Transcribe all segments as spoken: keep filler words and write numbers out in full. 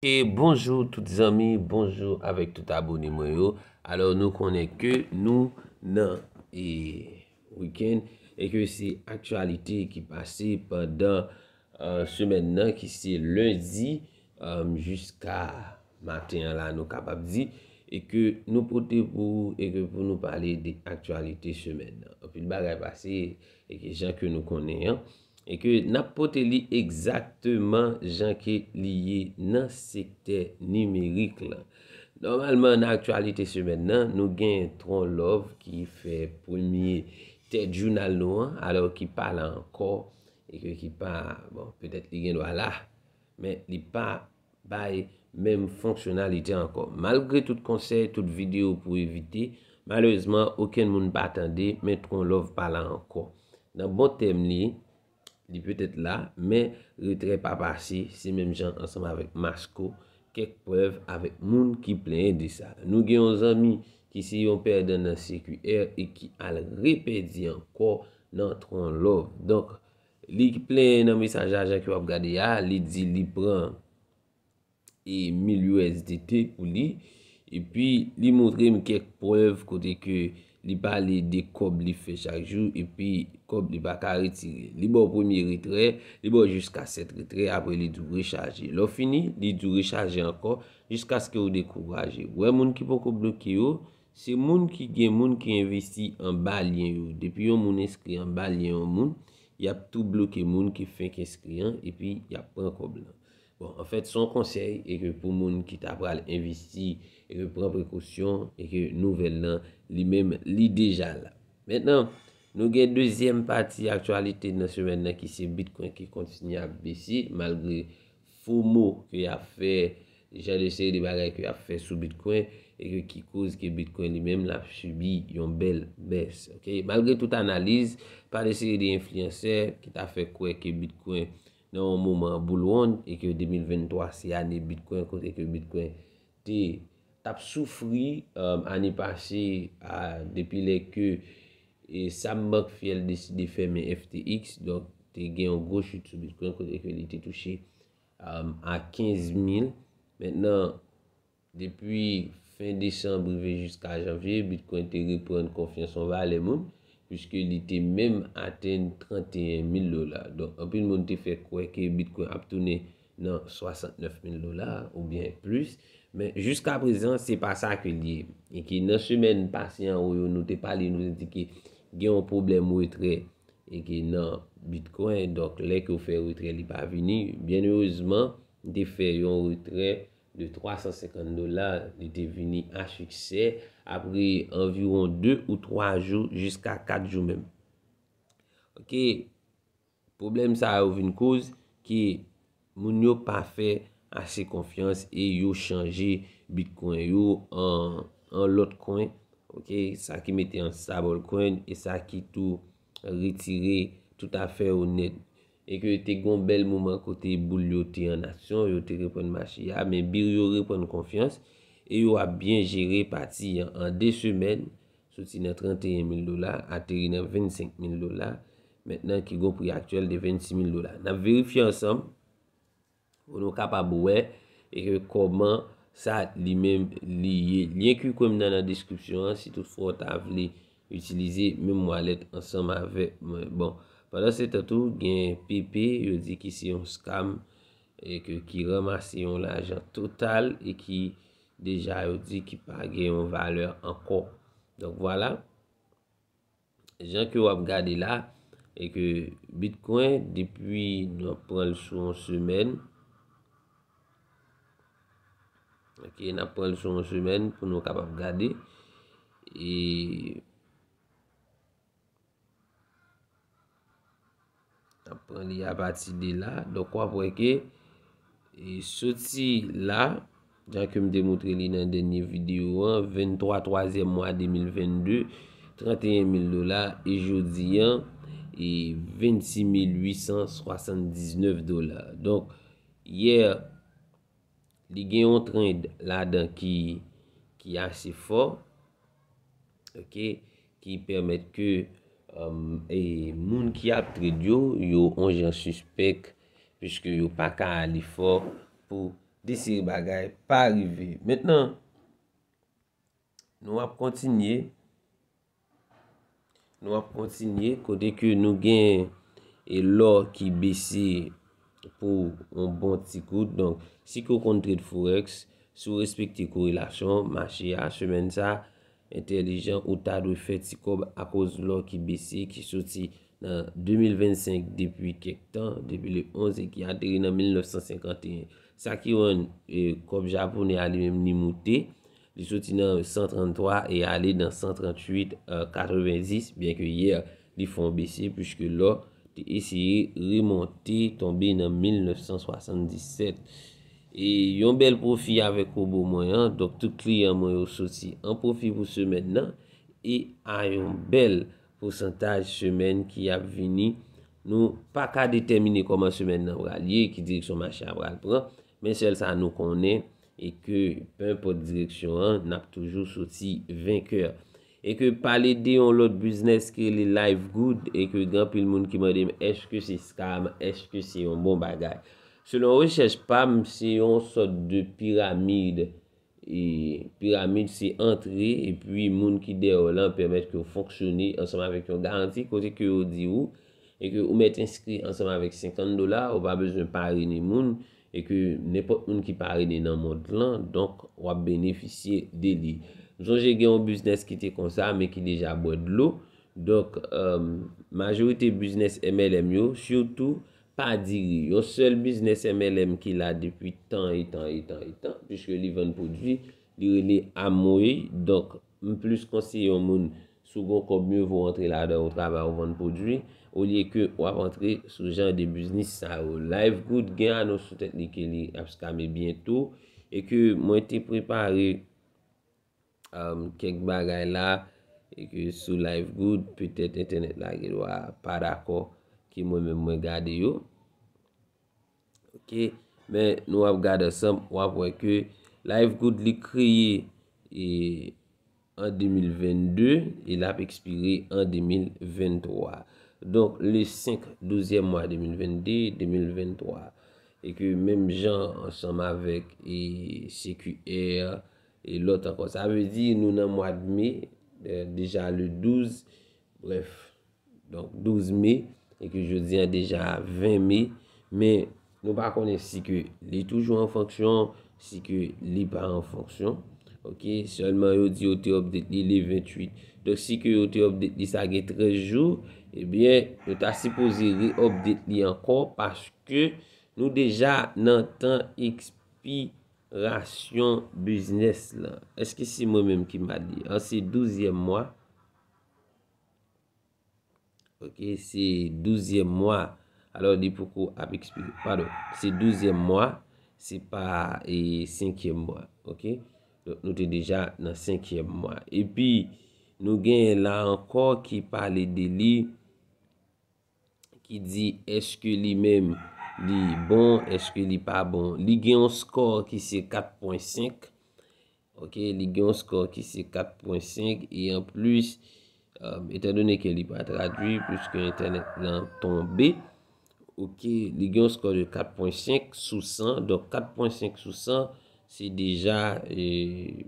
E bonjou tout zanmi, bonjou avèk tout abone mwen yo. Alò, nou konnen ke nou nan e, weekend e ke se aktyalite ki pase pandan uh, semèn nan ki se lendi um, jiska maten an la nou kapab di e ke nou pote pou e ke pou nou pale de aktyalite semèn nan. Anpil bagay pase e ke jan ke nou konnen an e ke n ap pote li egzakteman jan ke li ye nan sektè nimerik lan. Nòmalman, nan aktyalite semèn nan, nou gen Tron Love ki fè premye tèt jounal nou an, alò ki pa la ankò, e ke ki pa, bon, petèt li gen dwa la, men li pa bay menm fonksyonalite ankò. Malgre tout konsèy, tout videyo pou evite, malerezman, okenn moun pa tande, men Tron Love pa la ankò. Nan bon tèm li, li petèt la, men retrè pa pase, se menm jan ansanm avèk Masco, kèk prèv avèk moun ki plenyen de sa. Nou gen yon zanmi ki se yon pèdan nan C Q R e ki al repèdi ankò nan Tron Love. Donk, li plenyen nan mesaj lajan ke w ap gade a, li di li pran e mil U S D T pou li. Epi, li montre m kèk prèv kote ke li pale de kòb li fè chak jou, epi kòb li pa ka retire. Li ba w premye retrè, li ba w jiska sèt retrè, apre li di w rechaje. Lè w fini, li di w rechaje ankò, jiskaske w dekouraje. Wè moun ki poko bloke yo, se moun ki gen moun ki envesti anba lyen yo. Depi yon moun enskri anba lyen yon moun, y ap tou bloke moun ki fenk enskri an, epi y ap pran kòb lan. Bon, anfèt, se yon konsèy e ke pou moun ki ta pral envesti e ke pran prekosyon e ke nouvèl lan li menm li deja la. Mentnan, nou gen dezyèm pati aktyalite nan semèn nan ki se Bitcoin ki kontinye ap bese malgre FOMO ke y ap fè, jan de seri de bagay ke y ap fè sou Bitcoin e ke ki koz ke Bitcoin li menm l ap sibi yon bèl bès. Ok, malgre tout analiz pa de seri de enfliyansè ki ta fè kwè ke Bitcoin nan yon moman bull run e ke de mil venntwa se ane Bitcoin kote ke Bitcoin te t ap soufri um, ane pase a, depi lè ke e, Sam Bankfiel deside fèmen F T X, donk te gen yon gwo chit sou Bitcoin kote ke li te touche um, a kenz mil. Mentnan, depi fen desanm rive jiska janvye, Bitcoin te reprann konfyans yon valè moun, piske li te menm atenn tranteyen mil dola. Donk, anpil moun te fè kwè ke Bitcoin ap tounen nan swasantnèf mil dola oubyen plis. Men jiska prezan, se pa sa ke l ye. E ke nan semèn pase anwo yo, nou te pale, nou te di ke gen yon pwoblèm retrè e ke nan Bitcoin. Donk, lè ke w fè retrè, li pa vini. Byen erezman, m te fè yon retrè de twa san senkant dola, li te vini a siksè apre anviwon de ou twa jou, jiska kat jou menm. Ok, pwoblèm sa yo vin koz ke moun yo pa fè ase konfyans e yo chanje Bitcoin yo an, an lòt kwen. Ok, sa ki mete an stablecoin e sa ki tou retire tout afè yo nèt. E ke te gon bèl moman kote boul yo te an aksyon, yo te reprann mache a, men bir yo reprann konfyans e yo ap byen jere pati an. An de semèn, soti nan tranteyen mil dola, ateri nan vennsenk mil dola, mentnan ki gon pri aktyèl de vennsis mil dola. N ap verifye ansanm pou nou kapab wè e ke kòman sa li menm li ye. Lyen Qcoin m nan nan deskripsyon an, si toutfwa w ta vle itilize menm wallet ansanm avèk mwen. Bon, pandan se tan tou, gen P P, yo di ki se yon scam e ke ki ranmase yon lajan total e ki deja yo di ki pa gen yon valè ankò. Donk vwala, jan ke w ap gade la, e ke Bitcoin, depi nou ap pran l sou yon semèn, ok, n ap pran l sou yon semèn pou nou kapab gade. E n ap pran li apati de la. Donk, w ap wè ke e soti la, jan ke m te montre li nan dènye videyo an, venntwa twazyèm mwa de mil vennde, tranteyen mil dola, e jodi an, e vennsis mil uitsan swasanndiznèf dola. Donk, yè, li gen yon trend ladan ki, ki ase fò, ok, ki pèmèt ke um, e moun ki ap trade yo, yo on jan sispèk, piske yo pa ka ale fò pou de seri bagay pa rive. Mentnan, nou ap kontinye. Nou ap kontinye kote ke nou gen e lò ki bese pou yon bon ti kout. Donk, si ke w konn trade forex, si w respekte korelasyon mache a, semèn sa, entèlijan, ou ta dwe fè ti kòb akoz lò ki bese, ki soti nan de mil vennsenk depi kèk tan, depi le onz, e ki ateri nan mil nèf san senkanteyen. Sa ki rann e kòb japonè a li menm li moute, li soti nan san tranntwa e ale nan san trantuit, e, katrevendis, byen ke yè li fè yon bese, puiske lò te eseye remonte tonbe nan mil nèf san swasanndisèt. E yon bèl pwofi avèk kobo mwen an, donk tout kliyan mwen yo soti an pwofi pou semèn nan, e a yon bèl pousantaj semèn ki ap vini. Nou pa ka detèmine kòman semèn nan pral ye, ki direksyon mache a pral pran, men sèl sa nou konnen, e ke, penenpòt direksyon an, n ap toujou soti venkè. E ke pale de yon lòt biznis ki rele Live Good, e ke gen anpil moun ki mande m, èske se scam, èske se yon bon bagay? Selon rechèch pa m, se yon sòt de piramid. E piramid se antre, epi moun ki dèyè w lan pèmèt ke w fonksyone ansanm avèk yon garanti, kote ke yo di ou, e ke ou mèt enskri ansanm avèk senkant dola, ou pa bezwen parene moun, e ke nenpòt moun ki parene nan mond lan, donk, w ap benefisye de li. M sonje gen yon biznis ki te konsa, men ki deja bwè dlo. Donk, e, majorite biznis M L M yo, sitou, pa dire. Yon sèl biznis M L M ki la depi tan e tan e tan e tan, piske li vann pwodui, li rele Amway. Donk, m plis konseye yon moun, si w gon kòb, mye vo antre ladan yon travay ou vann pwodui, olye ke w ap antre sou jan de biznis sa yo. Live Good gen anons sou tèt li ke li ap skame byento, e ke mwen te prepare, um, kèk bagay la, e ke sou Live Good, petèt entènèt la gen dwa pa dakò ke mwen menm mwen gade yo. Ok, men nou ap gade ansanm, w ap wè ke Live Good li kreye e, an de mil vennde e l ap ekspire an de mil venntwa. Donk, le senk douzyèm mwa de mil vennde, de mil venntwa. E ke menm jan ansanm avèk e C Q R e lòt ankò. Sa vle di nou nan mwa de me, e, deja le douz, brèf, donk, douz me, e ke jodi a deja ven me, men nou pa konnen si ke li toujou an fonksyon, si ke li pa an fonksyon. Ok, sèlman yo di yo te update li le ventuit. Donk, si ke yo te update li, sa gen trèz jou, ebyen, yo ta sipoze re-update li ankò, paske nou deja nan tan ekspirasyon biznis lan. Èske se mwen menm ki mal li? An, se douzyèm mwa. Ok, se douzyèm mwa. Alò, li poko ap ekspire. Padon, se douzyèm mwa, se pa e, senkyèm mwa. Ok? Donk, nou te deja nan senkyèm mwa. Epi, nou genyen la ankò ki pale de li, ki di èske li menm li bon, èske li pa bon. Li gen yon score ki se kat pwen senk. Ok, li gen yon score ki se kat pwen senk, e anplis, um, etandone ke li pa tradui, puiske entènèt lan tonbe, ok, li gen yon score de kat pwen senk sou san. Donk, kat pwen senk sou san, se deja, e,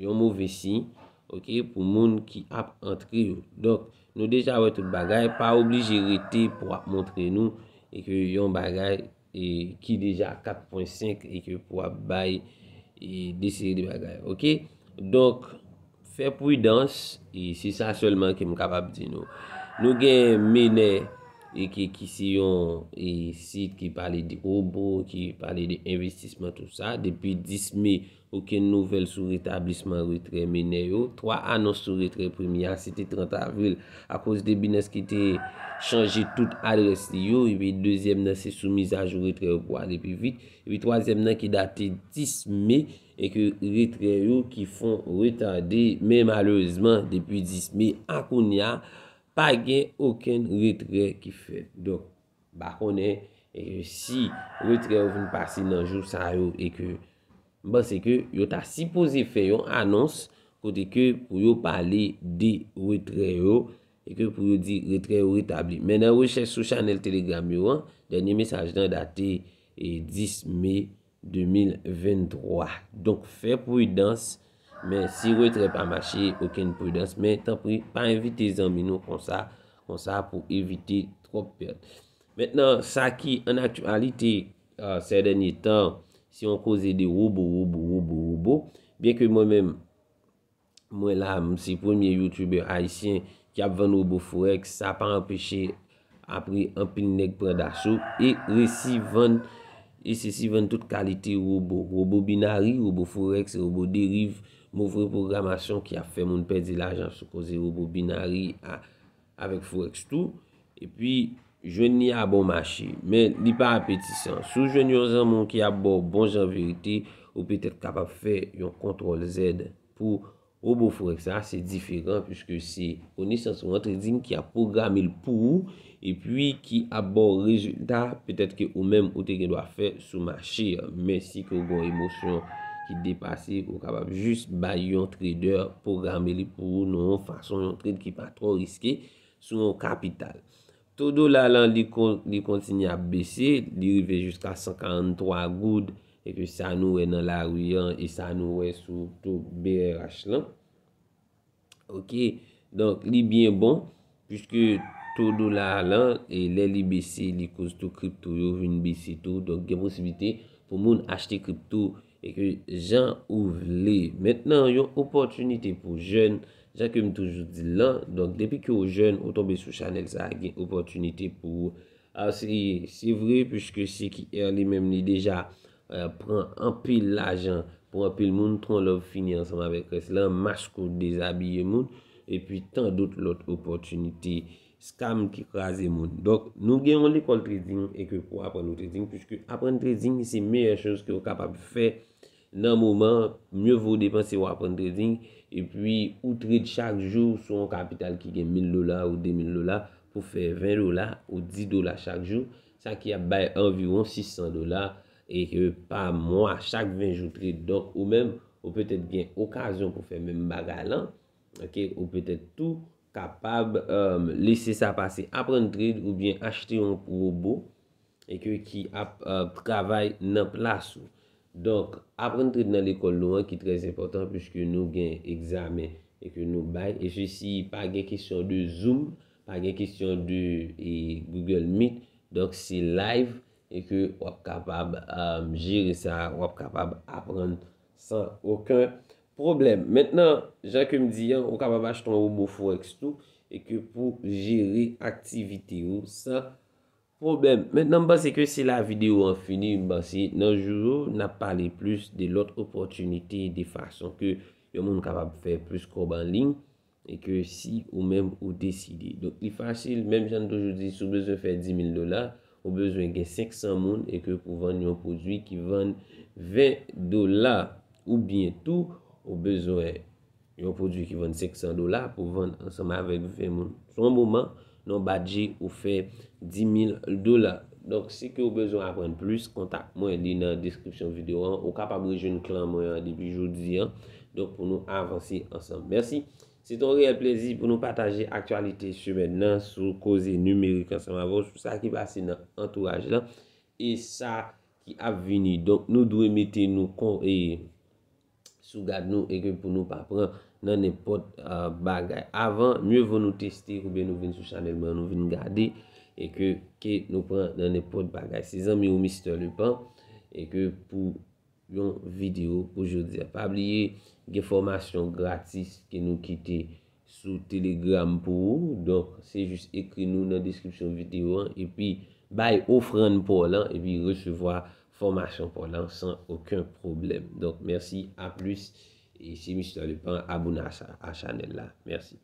yon move siy, ok, pou moun ki ap antre yo. Donk, nou deja wè tout bagay, pa oblije rete pou ap montre nou, e ke yon bagay, e, ki deja kat pwen senk, e ke pou ap bay, e, de seri de bagay, ok? Donk, fè pridans, e se sa sèlman ke m kapab di nou. Nou gen menè, e ki, ki se yon, e, sit ki pale de wobo, ki pale de envestisman, tou sa. Depi dis me, okenn nouvèl sou retablisman retrè menè yo. Twa anons sou retrè, premye a, se te trant avril, akoz de Binance ki te chanje tout adrès li yo. Epi dezyèm nan, se sou mizajou retrè yo pou ale pi vit. Epi twazyèm nan ki date dis me, e ke retrè yo ki fon retade. Men malerezman, depi dis me a kounye a, pa gen okenn retrè ki fèt. Donk, m pa konnen, e, si retrè yo vin pase nan jou sa yo, e ke m panse ke yo ta sipoze fè yon anons kote ke pou yo pale de retrè yo, e ke pou yo di retrè yo retabli. Men nan rechèch sou chanèl Telegram yo an, dènye mesaj lan date, e, dis me de mil venntwa. Donk, fè pridans, men si retrè pa mache, okenn pridans, men tanpri, pa envite zanmi nou konsa, konsa pou evite twòp pèt. Mentnan, sa ki an aktyalite, euh, sè dènye tan, se yon koze de wobo, wobo, wobo, wobo. Byen ke mwen menm, mwen la, m se premye YouTuber ayisyen ki ap vann wobo Forex, sa pa anpeche apre anpil nèg pran daso e resi vann, e sesi vann tout kalite wobo. Wobo binari, wobo Forex, wobo deriv, move pwogramasyon ki ap fè moun pèdi lajan sou koze wobo binari a, avèk Forex tou. Epi, jwenn li a bon mache, men li pa apetisan. Si w jwenn yon zanmi w ki ap ba w bon jan verite, ou petèt kapab fè yon kontwòl Z pou wobo Forex la, se diferan, piske se konesans ou an trading ki ap pwograme l pou ou, epi ki ap ba w rezilta, petèt ke ou menm ou te gen dwa fè sou mache a. Men si ke w gen yon emosyon ki depase, ou kapab jis bay yon trader pwograme li pou ou nan yon fason, yon trade ki pa twò riske sou yon kapital. To dola lan, li kon-, li kontinye ap bese, li rive jiska san karanntwa goud, e ke sa nou wè nan lari an, e sa nou wè sou to B R H lan. Ok, donk li byen bon, piske to dola lan, e lè li bese, li koz to kripto yo vin bese tou, donk gen posiblite pou moun achte kripto e ke jan ou vle. Mentnan, yon opòtinite pou jèn, jan ke m toujou di l lan, donk depi ke w jèn, ou tonbe sou chanèl sa a, gen opòtinite pou ou. A, se, se vre, piske C Q R li menm li deja, euh, pran anpil lajan pou anpil moun, Tron Love fini ansanm avèk rès lan, Masco dezabiye moun, epi tan dòt lòt opòtinite, scam ki kraze moun. Donk, nou gen yon lekòl trading e ke pou aprann ou trading, piske aprann trading se meyè choz ke w kapab fè nan moman, mye vo depanse w aprann trading, epi ou trade chak jou sou yon kapital ki gen mil dola ou de mil dola pou fè ven dola ou dis dola chak jou, sa ki ap bay anviwon sis san dola e ke pa mwa, chak ven jou trade. Donk, ou menm, ou petèt gen okazyon pou fè menm bagay lan, ok, ou petèt tou kapab, euh, lese sa pase, aprann trade oubyen achte yon wobo e ke ki ap, euh, travay nan plas ou. Donk, aprann trade nan lekòl nou an ki trè enpòtan, piske nou gen egzamen e ke nou bay. E sesi, pa gen kesyon de Zoom, pa gen kesyon de, e, Google Meet. Donk, se live e ke w ap kapab, euh, jere sa, w ap kapab aprann san okenn pwoblèm. Mentnan, jan ke m di an, ou kapab achte yon wobo Forex tou e ke pou jere aktivite ou san pwoblèm. Mentnan, m panse ke se la videyo an fini. M panse nan jou yo, n ap pale plis de lòt opòtinite, de fason ke yon moun kapab fè plis kòb an liy, e ke si ou menm ou deside. Donk, li fasil, menm jan n toujou di, si w bezwen fè dis mil dola, ou bezwen gen senk san moun, e ke pou vann yon pwodui ki vann ven dola, oubyen tou, ou bezwen yon pwodui ki vann senk san dola pou vann ansanm avèk ven moun. Sou yon moman, nan yon badje, ou fè dis mil dola. Donk, si ke w bezwen aprann plis, kontak mwen, li nan deskripsyon videyo an. Ou kapab rejwenn klan mwen an depi jodi an. Donk, pou nou avanse ansanm. Mèsi. Se te yon reyèl plezi pou nou pataje aktyalite semèn nan sou koze nimerik ansanm avè w, sou sa ki pase nan antouraj lan e sa ki ap vini. Donk, nou dwe mete nou kon, e, sou gad nou e ke pou nou pa pran nan nenpòt, euh, bagay. Avan, mye vo nou teste oubyen nou vin sou chanèl mwen, nou vin gade e ke, ke nou pran nan nenpòt bagay. Se zanmi w Mister Lepan e ke pou yon videyo pou jodi a. Pa bliye, gen fòmasyon gratis ke nou kite sou Telegram pou ou. Donk, se jis ekri nou nan deskripsyon videyo an, epi bay ofrann pa w lan, epi resevwa fòmasyon pa w lan san okenn pwoblèm. Donk, mèsi, a plis. E se Mister Lepan, abone a cha-, a chanèl la. Mèsi.